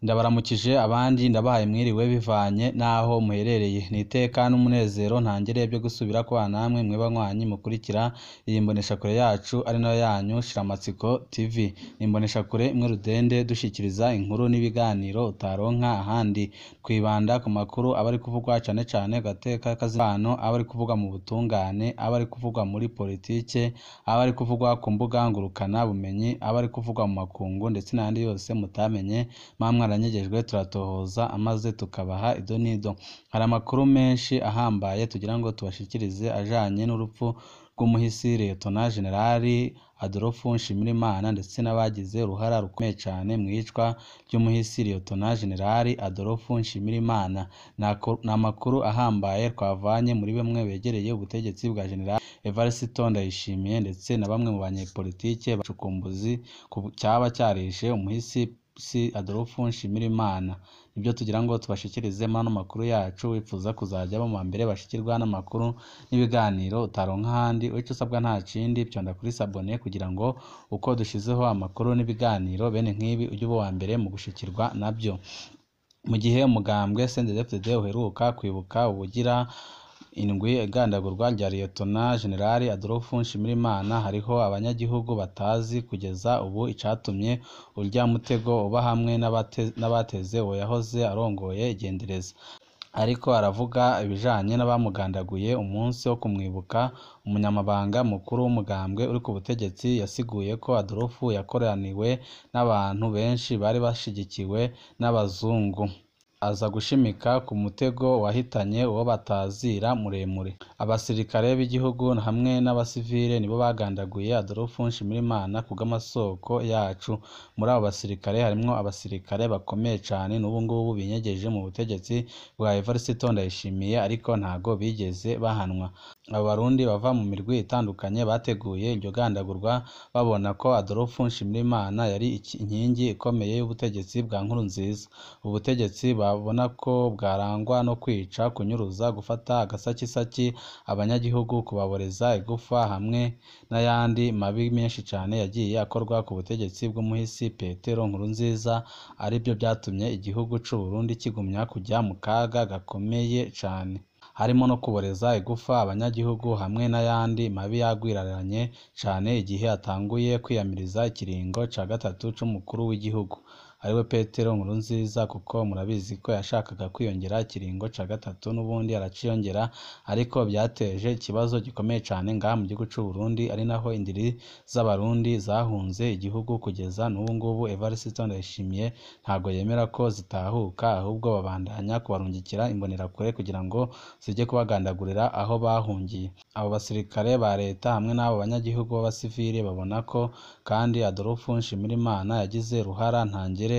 Ndabaramukije abandi ndabahaye mwiriwe bivanye n'aho muherereye. Ni iteka n'umunezero ntangere byo gusubira kubana namwe mwe banywanyi mukurikira iyi mboneshakure yacu ari nayo yanyu Shiramatsiko TV. Ni imboneshakure imwe rudende dushikiriza inkuru n'ibiganiro utaronka ahandi. Twibanda ku makuru aba ari kuvugwa cane cane gateka kazibano, aba ari kuvugwa mu butungane, aba ari kuvugwa muri politike, aba ari kuvugwa ku mbuga ngurukana bumenyi, aba ari kuvugwa mu makungu ndetse n'ayandi yose mutamenye muba mwaranyegejwe turatohoza amaze tukabaha ido n'ido. Hari amakuru menshi ahambaye tugira ngo tubashikirize ajanye n'urupfu rw'umuhisi Liyetona Jenerali Adolphe Nshimirimana ndetse n'abagize uruhara rukomeye cane mw'iyicwa ry'umuhisi Liyetona Jenerali Adolphe Nshimirimana. Ni amakuru ahambaye twavanye muri bamwe begereye ubutegetsi bwa Jenerali Evariste Ndayishimiye ndetse na bamwe mu banyepolitike bacukumbuzi ku cyaba cyarishe umuhisi Adolphe Nshimirimana. Nibyo tugira ngo tubashikirize muri ano makuru yacu. Wifuza kuzajya aba mu bambere bashikirwa n'amakuru n'ibiganiro utaronka ahandi, ico usabwa nta kindi vyonda kuri sabone kugira ngo uko dushizeho amakuru n'ibiganiro bene nk'ibi ujye uba uwa mbere mu gushikirwa navyo. Mu gihe umugambwe CNDD-FDD uheruka kwibuka ubugira indwi igandagurwa rya Liyetona Jenerali Adolphe Nshimirimana, hariho abanyagihugu batazi kugeza ubu icatumye urya mutego uba hamwe n'abateze uwo yahoze arongoye igendereza. Ariko aravuga ibijanye n'abamugandaguye umunsi wo kumwibuka, umunyamabanga mukuru w'umugambwe uri ku butegetsi yasiguye ko Adolphe yakoraniwe n'abantu benshi bari bashigikiwe n'abazungu, aza gushimika ku mutego wahitanye uwo batazira muremure. Abasirikare b'igihugu hamwe n'abasivile nibo bagandaguye Adolphe Nshimirimana kubw'amasoko yacu. Muri abo basirikare harimwo abasirikare bakomeye cane n'ubu ngubu binyegeje mu butegetsi bwa Evariste Ndayishimiye, ariko ntago bigeze bahanwa. Abo barundi bava mu mirwi itandukanye bateguye iryo gandagurwa babona ko Adolphe Nshimirimana yari inkingi ikomeye y'ubutegetsi bwa Nkurunziza. Ubutegetsi babona ko bwarangwa no kwica, kunyuruza, gufata agasakisaki abanyagihugu, kubaboreza igufa hamwe n'ayandi mabi menshi cane yagiye akorwa ku butegetsi bw'umuhisi Petero Nkurunziza, arivyo vyatumye igihugu c'Uburundi kigumya kuja mu kaga gakomeye cane, harimo no kuboreza igufa abanyagihugu hamwe n'ayandi mabi yagwiriranye cane igihe atanguye kwiyamiriza ikiringo ca gatatu c'umukuru w'igihugu ariwe Petero Nkurunziza, kuko murabizi ko yashakaga kwiyongera ikiringo ca gatatu n'ubundi araciyongera, ariko vyateje ikibazo gikomeye cane ngaha mu gihugu c'Uburundi, ari naho indiri z'abarundi zahunze igihugu kugeza n'ubu ngubu Evariste Ndayishimiye ntago yemera ko zitahuka, ahubwo babandanya kubarungikira imbonerakure kugira ngo zije kubagandagurira aho bahungiye. Abo basirikare ba leta hamwe n'abo banyagihugu b'abasivile babona ko kandi Adolphe Nshimirimana yagize uruhara ntangere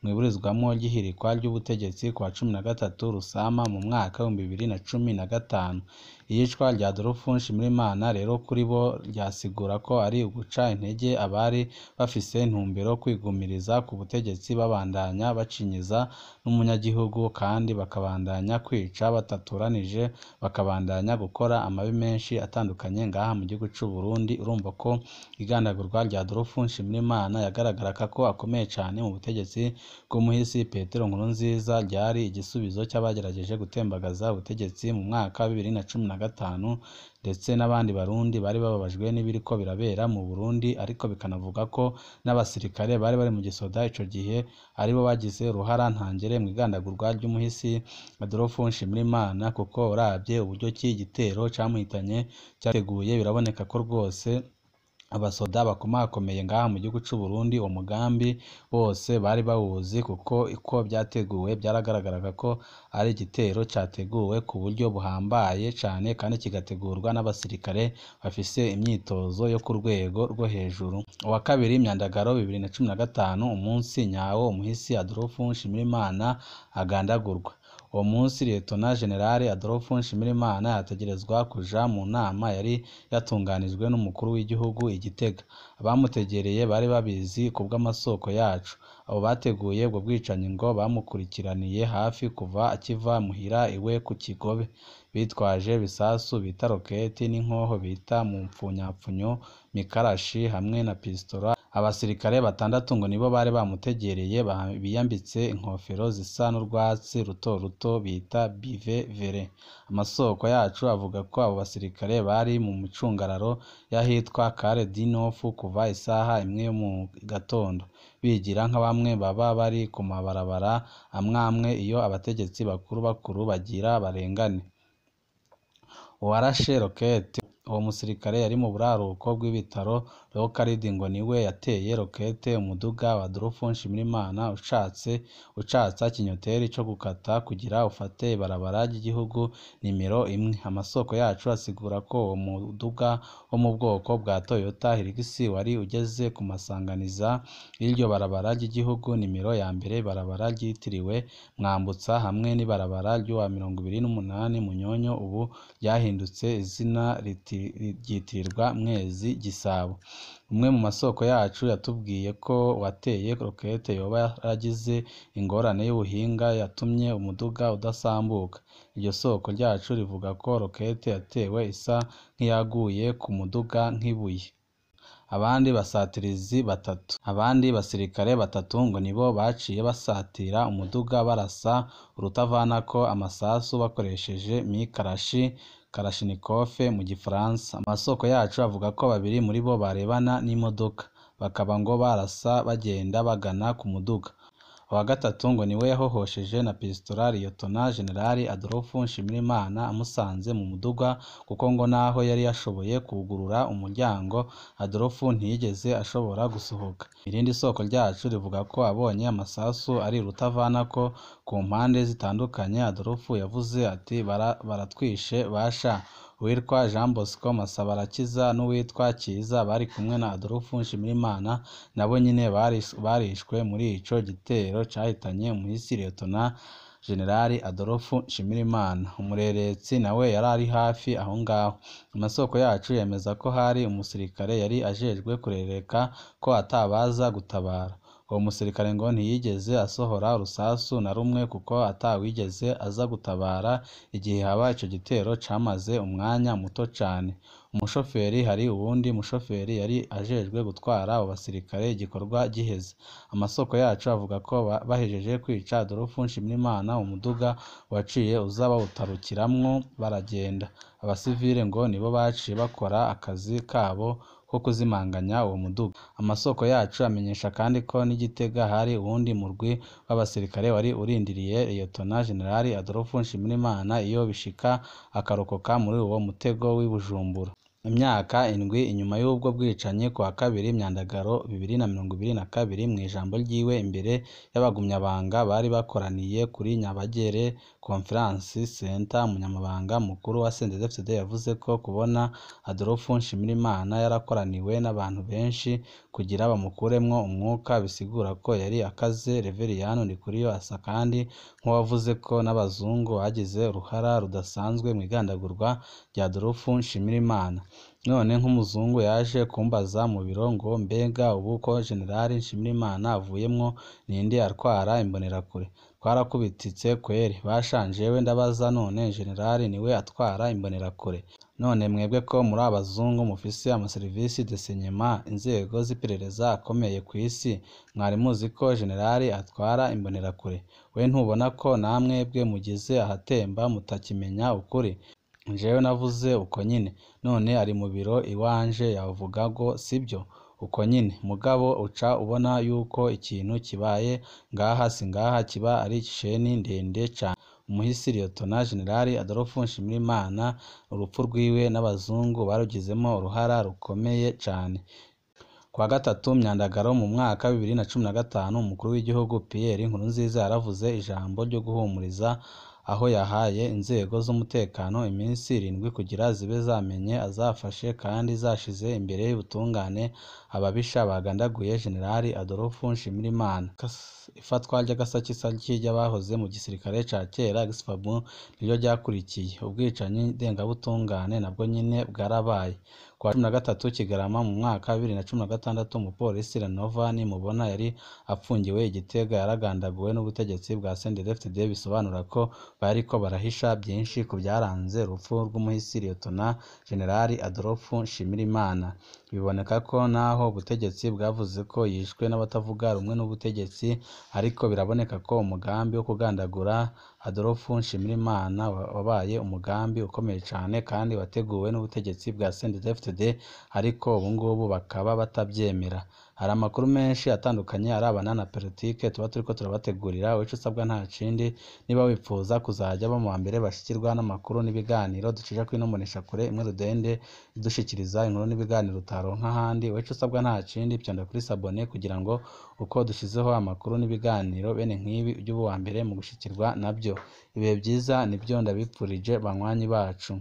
mw'iburizwamwo ry'ihirikwa ry'ubutegetsi kuwa 13 Rusama mu mwaka 2015. Iyicwa rya Adolphe Nshimirimana rero kuri bo ryasigura ko ari uguca intege abari bafise intumbero kwigumiriza ku butegetsi babandanya bacinyiza n'umunyagihugu, kandi bakabandanya kwica bataturanije, bakabandanya gukora amabi menshi atandukanye ngaha mu gihugu c'Uburundi. Urumva ko igandagurwa rya Adolphe Nshimirimana yagaragaraga ko akomeye cane mu butegetsi bw'umuhisi Petero Nkurunziza, ryari igisubizo c'abagerageje gutembagaza ubutegetsi mu mwaka wa 2015 ndetse n'abandi barundi bari bababajwe n'ibiriko birabera mu Burundi, ariko bikanavuga ko n'abasirikare bari bari mu gisoda ico gihe aribo bagize uruhara ntangere mw'igandagurwa ry'umuhisi Adolphe Nshimirimana, kuko uravye uburyo ki igitero camuhitanye cyateguye, biraboneka ko rwose abasoda bakomakomeye ngaha mu gihugu c'Uburundi uwo mugambi bose bari bawuzi, kuko uko vyateguwe vyaragaragaraga ko ari igitero categuwe ku buryo buhambaye cane kandi kigategurwa n'abasirikare bafise imyitozo yo ku rwego rwo hejuru. Uwa kabiri Myandagaro 2015, umunsi nyawo umuhisi Adolphe Nshimirimana agandagurwa. Uwo munsi Liyetona Jenerali Adolphe Nshimirimana yategerezwa kuja mu nama yari yatunganijwe n'umukuru w'igihugu i Gitega. Abamutegereye bari babizi kubw'amasoko yacu. Abo bateguye ubwo bwicanyi ngo bamukurikiraniye hafi kuva akiva muhira iwe ku Kigobe, bitwaje ibisasu bita roketi n'inkoho bita mu mpfunyapfunyo mikarashi hamwe na pistola. Abasirikare batandatu ngo nibo bari bamutegereye biyambitse inkofero zisa n'urwatsi ruto ruto bita bive vere. Amasoko yacu avuga ko abo basirikare bari mu micungararo y'ahitwa Kare Dinof kuva isaha 1 yo mu gatondo, bigira nka bamwe baba bari ku mabarabara amwamwe iyo abategetsi bakuru bakuru bagira barengane. Uwarashe rokete uwo musirikare yari mu buraruko bw'ibitaro Leocardi ngo niwe yateye rokete umuduga wa Adolphe Nshimirimana ucatsa kinyoteri co gukata kugira ufate ibarabara ry'igihugu nimero 1. Amasoko yacu asigura ko uwo muduga wo mu bwoko bwa Toyota Hilux wari ugeze ku masanganiza y'iryo barabara ry'igihugu nimero ya mbere, ibarabara ryitiriwe Mwambutsa hamwe n'ibarabara ry'uwa 28 Munyonyo ubu ryahindutse izina ryitirirwa Mwezi Gisabo. Umwe mu masoko yacu yatubwiye ko uwateye rokete yoba yaragize ingorane y'ubuhinga yatumye umuduga udasambuka. Iryo soko ryacu rivuga ko rokete yatewe isa nk'iyaguye ku muduga nk'ibuye. Abandi basatirizi batatu, abandi basirikare batatu ngo nibo baciye basatira umuduga barasa urutavanako amasasu bakoresheje mikarashi Kalashnikov mu gifaransa. Amasoko yacu avuga ko babiri muri bo barebana n'imodoka, bakaba ngo barasa bagenda bagana ku muduga. Uwa gatatu ngo niwe yahohosheje na pistola Liyetona Jenerali Adolphe Nshimirimana amusanze mu muduga, kuko ngo naho yari yashoboye kugurura umuryango Adolphe ntiyigeze ashobora gusohoka. Irindi soko ryacu rivuga ko abonye amasasu ari urutavanako ku mpande zitandukanye, Adolphe yavuze ati baratwishe basha. Uwitwa Jean Bosco Masabarakiza n'uwitwa Cyiza bari kumwe na Adolphe Nshimirimana nabo nyine barishwe muri ico gitero cahitanye umuhisi Liyetona Jenerali Adolphe Nshimirimana. Umureretsi nawe yari ari hafi aho ngaho. Amasoko yacu yemeza ko hari umusirikare yari ajejwe kurereka ko atabaza gutabara. Uwo musirikare ngo ntiyigeze asohora urusasu na rumwe kuko atawigeze aza gutabara igihe haba ico gitero camaze umwanya muto cane. Umushoferi, hari uwundi mushoferi yari ajejwe gutwara abo basirikare igikorwa giheze. Amasoko yacu avuga ko bahejeje kwica Adolphe Nshimirimana, umuduga waciye uza bawutarukiramwo baragenda. Abasivile ngo nibo baciye bakora akazi kabo ko kuzimanganya uwo muduga. Amasoko yacu amenyesha kandi ko n'Igitega hari uwundi murwi w'abasirikare wari urindiriye Liyetona Jenerali Adolphe Nshimirimana iyo bishika akarokoka muri uwo mutego w'i Bujumbura. Imyaka 7 inyuma y'ubwo bwicanyi, kuwa kabiri Myandagaro 2022, mw'ijambo ryiwe imbere y'abagumyabanga bari bakoraniye kuri Nyabagere Conference Center, umunyamabanga mukuru wa CNDD-FDD yavuze ko kubona Adolphe Nshimirimana yarakoraniwe n'abantu benshi kugira bamukuremwo umwuka bisigura ko yari akaze. Reveriyani Ndikuriyo asa kandi nk'uwavuze ko n'abazungu bagize uruhara rudasanzwe mw'igandagurwa rya Adolphe Nshimirimana. None nk'umuzungu yaje kumbaza mu biro ngo mbega ubu ko Jenerali Nshimirimana avuyemwo ninde atwara imbonerakure? Twarakubititse kweri, basha jewe ndabaza none Jenerali niwe atwara imbonerakure? None mwebwe ko muri abazungu mufise amaserivisi de renseignement, inzego z'iperereza akomeye kw'isi, mwari muzi ko Jenerali atwara imbonerakure? We ntubona ko namwebwe mugeze ahatemba mutakimenya ukuri? Jewe navuze uko nyine, none ari mu biro iwanje yavuga ngo sibyo uko nyine. Mugabo uca ubona yuko ikintu kibaye ngaha si ngaha kiba ari isheni ndende cane. Umuhisi Liyetona Jenerali Adolphe Nshimirimana urupfu rwiwe n'abazungu barugizemo uruhara rukomeye cane. Kuwa gatatu Myandagaro mu mwaka 2015, umukuru w'igihugu Pierre Nkurunziza yaravuze ijambo ryo guhumuriza aho yahaye inzego z'umutekano iminsi 7 kugira zibe zamenye azafashe kandi zashize imbere y'ubutungane ababisha bagandaguye Jenerali Adolphe Nshimirimana. Ifatwa ry'agasakisaki ry'abahoze mu gisirikare ca kera GSFAB niryo ryakurikiye. Ubwicanyi ndengabutungane nabwo nyine bwarabaye. Kuwa 13 Kigarama mu mwaka 2016, umupolisi Renova Nimubona yari apfungiwe i Gitega yaragandaguwe n'ubutegetsi bwa CNDD-FDD, bisobanura ko bariko barahisha byinshi ku byaranze urupfu rw'umuhisi Liyetona Jenerali Adolphe Nshimirimana. Biboneka ko naho ubutegetsi bwavuze ko yishwe n'abatavuga rumwe n'ubutegetsi, ariko biraboneka ko umugambi wo kugandagura Adolphe Nshimirimana wabaye umugambi ukomeye cane kandi wateguwe n'ubutegetsi bwa CNDD-FDD, ariko ubungubu bakaba batavyemera. Hari amakuru menshi atandukanye arabana na politike tuba turiko turabategurira, ico usabwa nta kindi niba wipfuza kuzaja uba mu bambere bashikirwa n'amakuru n'ibiganiro ducisha kuri ino mboneshakure imwe rudende idushikiriza inkuru n'ibiganiro utaronka ahandi, ico usabwa nta kindi fyonda kuri sabone kugira ngo uko dushizeho amakuru n'ibiganiro bene nk'ibi ujye uba uwa mbere mu gushikirwa navyo. Ibihe vyiza nivyo ndabipfurije banywanyi bacu.